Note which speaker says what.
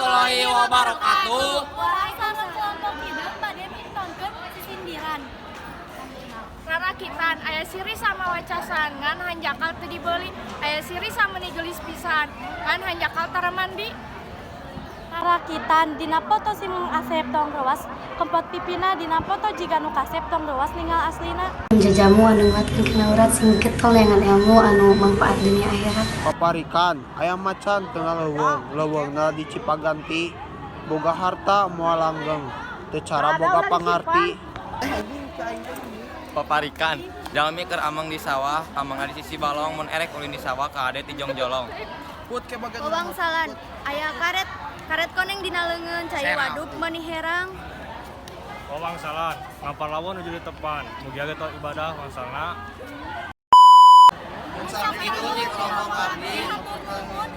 Speaker 1: Warahmatullahi wabarakatuh.
Speaker 2: Waalaikumsalam. Kelompok hidup bade mintonkeun sisindiran.
Speaker 3: Rarakitan, aya siri sama wacasan ngan hanjakal teu dibeuli, aya siri sama meni geulis pisan ngan hanjakal tara mandi.
Speaker 2: Rarakitan, dina foto si Mang Asep tong reuwas kempot pipina, dina foto jiga nu kasep tong reuwas ningal aslina.
Speaker 4: Jajamu anu nguatkeun kana urat, sing getol neangan ilmu anu manfaat dunia akhirat.
Speaker 5: Paparikan, aya macan teu ngaleuweung, leuweungna di Cipaganti. Boga harta moal langgeng, teu cara boga pangarti.
Speaker 1: Paparikan, jalmi keur ameng di sawah, amengna di sisi balong, mun erek ulin di sawah kade ti jongjolong.
Speaker 6: Wawangsalan, aya karet karet koneng dina leungeun, cai waduk meuni herang.
Speaker 7: Wawangsalan, ngampar lawon nuju ditepan, mugia ge ibadah wangsalna.
Speaker 1: Sakitu ti kelompok abdi.
Speaker 2: Hatur nuhun.